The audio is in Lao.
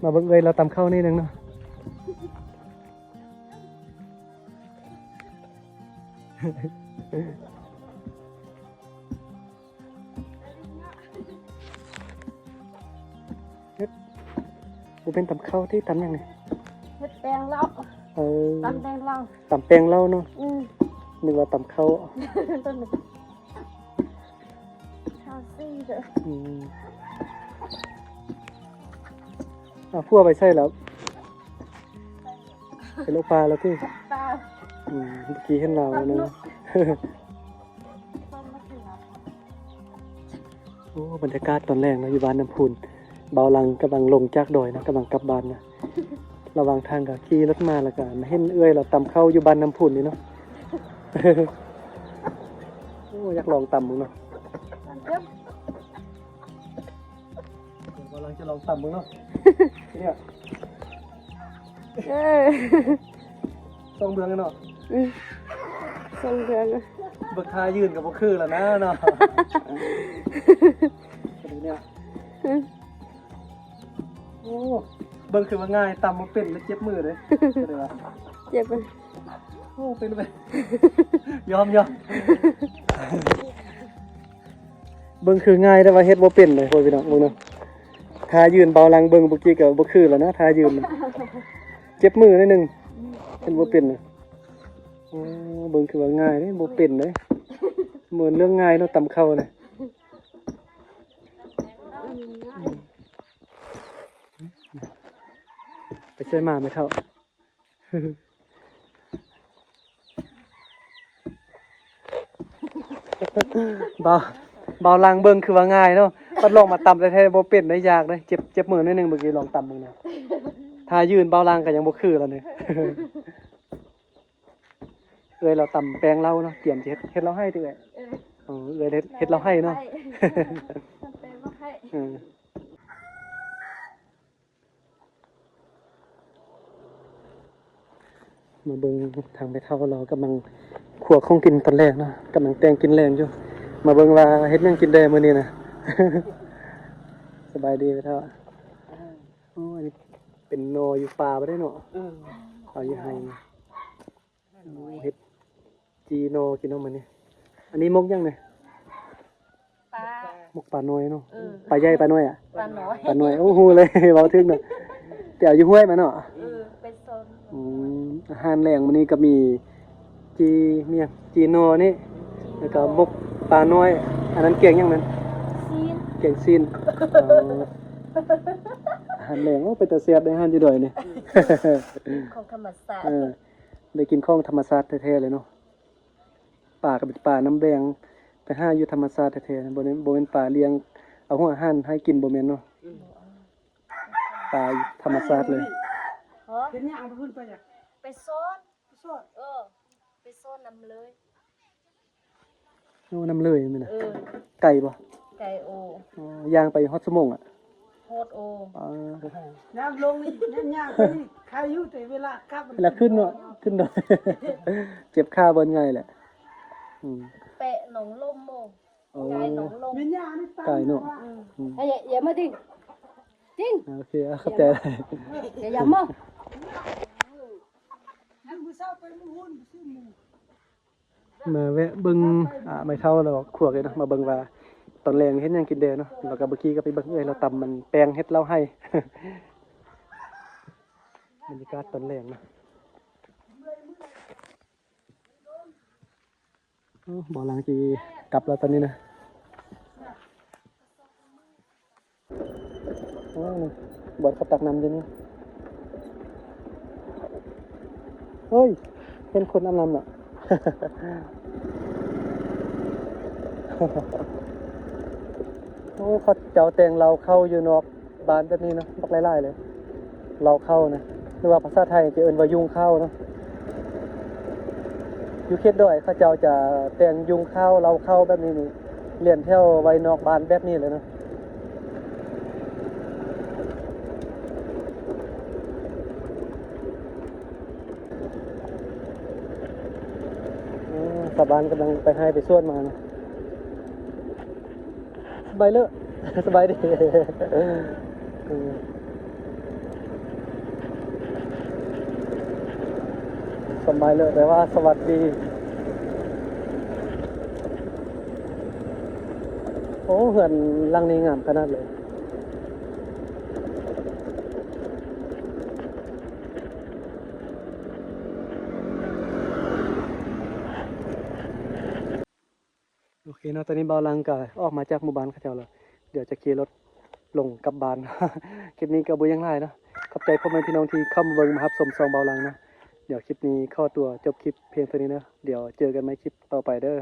ມາເບິ່ງເອື້ອຍລາວຕຳເຂົ້າໜ້ອຍໜຶ່ງເນາະ. ເຮັດ ບໍ່ແມ່ນຕຳເຂົ້າຕິ ຕຳຫຍັງນີ້? ເຮັດແປ້ງເຫຼົ້າ. ເອີ ຕຳແປ້ງເຫຼົ້າ ຕຳແປ້ງເຫຼົ້າເນາະ. ອືມ ນຶກວ່າຕຳເຂົ້າ. ເຂົ້າຊີ້ເດີ. ອືມ ເອົາຜົວໄປໃສແລ້ວ? ໄປເລາະປ່າແລ້ວຕິ? ປ່າ. ອືມ ເມື່ອກີ້ເຫັນລາວນະ. ໂອ້ ບັນຍາກາດຕອນແລງເນາະ ຢູ່ບ້ານນ້ຳພຸນ. ບ່າວຫຼັງກຳລັງລົງຈາກດອຍເນາະ ກຳລັງກັບບ້ານນະ. ລະຫວ່າງທາງກໍຂີ່ລົດມາ ແລ້ວກໍມາເຫັນເອື້ອຍລາວຕຳເຂົ້າຢູ່ບ້ານນ້ຳພຸນນີ້ເນາະ. ໂອ້ ຢາກລອງຕຳເບິ່ງເນາະ. ເອີ ກຳລັງຈະລອງຕຳເບິ່ງເນາະ. ເອີ ສອງເບື້ອງເນາະ. ອືມ ສອງເບື້ອງ. ເບິ່ງທ່າຢືນກໍບໍ່ຄືແລ້ວນະເນາະ. ເອີ ໂອ້ ເບິ່ງຄືວ່າງ່າຍ ຕຳບໍ່ເປັນແລ້ວເຈັບມືເດ້. ເຈັບ. ໂອ້ ເປັນໄປ ຍອມ ຍອມ. ເບິ່ງຄືງ່າຍ ແຕ່ວ່າເຮັດບໍ່ເປັນເດ້ ພໍ່ພີ່ນ້ອງເບິ່ງເນາະ. ທ່າຢືນເບົາຫຼັງເບິ່ງເມື່ອກີ້ກໍບໍ່ຄືແລ້ວນະ ທ່າຢືນ. ເຈັບມືໜ້ອຍໜຶ່ງ ເຮັດບໍ່ເປັນນະ. ໂອ້ ເບິ່ງຄືວ່າງ່າຍເດ້ ບໍ່ເປັນເດ້. ບໍ່ແມ່ນເລື່ອງງ່າຍເນາະ ຕຳເຂົ້ານະ. ໄປຊ່ວຍໝາແມ່ເຖົ້າ. ເບົາ ເບົາຫຼັງເບິ່ງຄືວ່າງ່າຍເນາະ ບັດລອງມາຕຳແທ້ໆ ບໍ່ເປັນໄດ໋ ຍາກເດ້. ເຈັບ ເຈັບມືໜ້ອຍໜຶ່ງ ເມື່ອກີ້ລອງຕຳເບິ່ງນະ. ທ່າຢືນເບົາຫຼັງກໍຍັງບໍ່ຄືແລ້ວນີ້. ເອື້ອຍລາວຕຳແປ້ງເຫຼົ້າເນາະ ກຽມຈະເຮັດ ເຮັດເຫຼົ້າໄຮ່ຕິເອື້ອຍ? ເອີ ເອີ ເອື້ອຍເຮັດ ເຮັດເຫຼົ້າໄຮ່ເນາະ. ແປ້ງເຫຼົ້າໄຮ່. ເອີ ມາເບິ່ງທາງແມ່ເຖົ້າລາວກຳລັງຄົວຂອງກິນຕອນແລງເນາະ ກຳລັງແຕ່ງກິນແລງຢູ່. ມາເບິ່ງວ່າເຮັດຫຍັງກິນແດ່ມື້ນີ້ນະ. ສະບາຍດີແມ່ເຖົ້າ. ໂອ້ ອັນນີ້ເປັນໜໍ່ຢູ່ປ່າບໍ່ໄດ້ເນາະ. ເອີ ເອົາຢູ່ໄຮ່. ໂອ້ ເຮັດຈີ່ໜໍ່ກິນເນາະມື້ນີ້. ອັນນີ້ໝົກຫຍັງນີ້? ປາ ໝົກປານ້ອຍເນາະ. ເອີ ປາໃຫຍ່ປານ້ອຍອະ? ປານ້ອຍ ປານ້ອຍ. ໂອ້ ຮູ້ເລີຍ ເວົ້າຖືກເນາະ. ແຕ່ເອົາຢູ່ຫ້ວຍມາເນາະ. ເອີ ໄປຊອນ. ອືມ ອາຫານແລງມື້ນີ້ກໍມີຈີ່ ມີຫຍັງ ຈີ່ໜໍ່ນີ້ ແລ້ວກໍໝົກປານ້ອຍ. ອັນນັ້ນແກງຫຍັງນັ້ນ? ຊີ້ນ ແກງຊີ້ນ. ອໍ ອາຫານແລງ. ໂອ້ ເປັນຕາແຊບເດ້ ອາຫານຢູ່ດອຍນີ້. ຂອງທຳມະຊາດ. ເອີ ໄດ້ກິນຂອງທຳມະຊາດແທ້ໆເລີຍເນາະ. ປາກໍເປັນປານ້ຳແບງ ໄປຫາຢູ່ທຳມະຊາດແທ້ໆ ບໍ່ແມ່ນ ບໍ່ແມ່ນປາລ້ຽງ ເອົາຫົວອາຫານໃຫ້ກິນ ບໍ່ແມ່ນເນາະ. ອືມ ປາທຳມະຊາດເລີຍ. ເຮັດຫຍັງໄປພຸ້ນ ໄປຫຍັງ? ໄປຊອນ. ໄປຊອນ. ເອີ ໄປຊອນນ້ຳເລີຍ. ໂອ້ ນ້ຳເລີຍແມ່ນນະ. ເອີ ໄກບໍ່? ໄກໂອ. ອໍ ຍ່າງໄປຮອດຊົ່ວໂມງອະ? ຮອດໂອ. ອາ ຍ່າງລົງນີ້ ຍ່າງໄປນີ້ ໄຄຢູ່ ແຕ່ເວລາກັບ ເວລາຂຶ້ນເນາະ ຂຶ້ນດອຍ ເຈັບຂາເບິ່ນໄງແຫຼະ. ອືມ ແປະໜອງລົມໂມ. ໂອ້ ໄກໜອງລົມ ໄກເນາະ. ອືມ ອືມ ເອີຍ ຢ່າມາຕິງ ຕິງ. ໂອເຄ ເອົາ ຂອບໃຈຫຼາຍ. ຢ່າມາ ມື້ເຊົ້າໄປມື້ຮຸ່ນໄປຊື້ໝູ. ມາແວະເບິ່ງ ອ່າ ໄມ້ເຖົ້າລາວຄົວກັນເນາະ ມາເບິ່ງວ່າຕອນແລງເຮັດຫຍັງກິນແດ່ເນາະ. ແລ້ວກໍເມື່ອກີ້ກໍໄປເບິ່ງເອື້ອຍລາວຕຳມັນແປ້ງເຮັດເຫຼົ້າໄຮ່. ບັນຍາກາດຕອນແລງເນາະ. ໂອ້ ບ່າວຫຼັງຊິກັບແລ້ວຕອນນີ້ນະ. ໂອ້ ບ່ອນເຂົາຕັກນ້ຳຢູ່ນີ້. ເຮີ້ຍ ເຫັນຄົນອາບນ້ຳລະ. ໂອ້ ເຂົາເຈົ້າແຕ່ງເລົ້າເຂົ້າຢູ່ນອກບ້ານແບບນີ້ເນາະ ບັກຫຼາຍໆເລີຍ. ເລົ້າເຂົ້ານະ ຫຼືວ່າພາສາໄທຈະເອີ້ນວ່າຍຸງຂ້າວເນາະ. ຢູ່ເຂດດອຍເຂົາເຈົ້າຈະແຕ່ງຍຸງຂ້າວ ເລົ້າເຂົ້າແບບນີ້ນີ້ ລຽນແຖວໄວ້ນອກບ້ານແບບນີ້ເລີຍເນາະ. ໂອ້ ຊາວບ້ານກຳລັງໄປໄຮ່ໄປສວນມານະ. ສະບາຍເລີ ສະບາຍດີ. ເອີ ເອີ ໂອ້ ສະບາຍເລີຍ ແປວ່າສະຫວັດດີ. ໂອ້ ເຮືອນຫຼັງນີ້ງາມຂະໜາດເລີຍ. ໂອເຄເນາະ ຕອນນີ້ບ່າວຫຼັງກໍອອກມາຈາກໝູ່ບ້ານເຂົາເຈົ້າແລ້ວ ດຽວຈະຂີ່ລົດລົງກັບບ້ານ. ຄລິບນີ້ກໍບໍ່ຫຍັງຫຼາຍເນາະ. ຂອບໃຈພໍ່ແມ່ພີ່ນ້ອງທີ່ເຂົ້າມາເບິ່ງມາຮັບຊົມຊ່ອງບ່າວຫຼັງເນາະ. ດຽວຄລິບນີ້ຂໍຕົວຈົບຄລິບພຽງເທົ່ານີ້ເນາະ. ດຽວເຈີກັນໃໝ່ຄລິບຕໍ່ໄປເດີ.